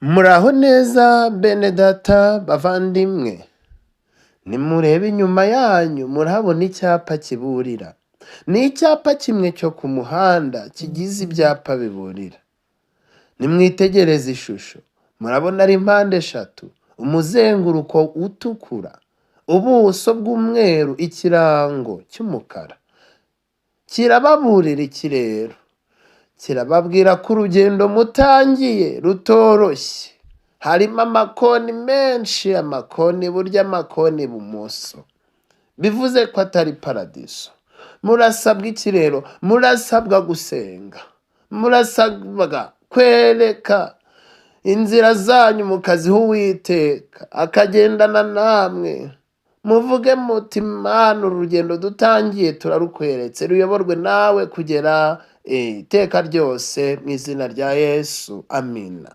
Muraho neza bene data bavandimwe, nimurebe inyuma yanyu murahabona icyapa kiburira. Ni icyapa kimwe cyo ku muhanda kigize ibyapa biburira. Nimwitegereze ishusho, murabona ari mpande eshatu, umuzenguruko utukura, ubuso bw'umweru, ikirango cy'umukara. Kirababurira iki rero? Kirababwira ko urugendo mutangiye rutoroshye. Harimo amakoni menshi, amakoni iburyo, amakoni ibumoso. Bivuze ko atari paradiso. Murasabwa iki rero? Murasabwa gusenga. Murasabwa kwereka inzira zanyu mukaziha Uwiteka, akagendana namwe. Muvuge muti Mana urugendo dutangiye turarukweretse, ruyoborwe nawe kugera iteka ryose mu izina rya Yesu. Amina.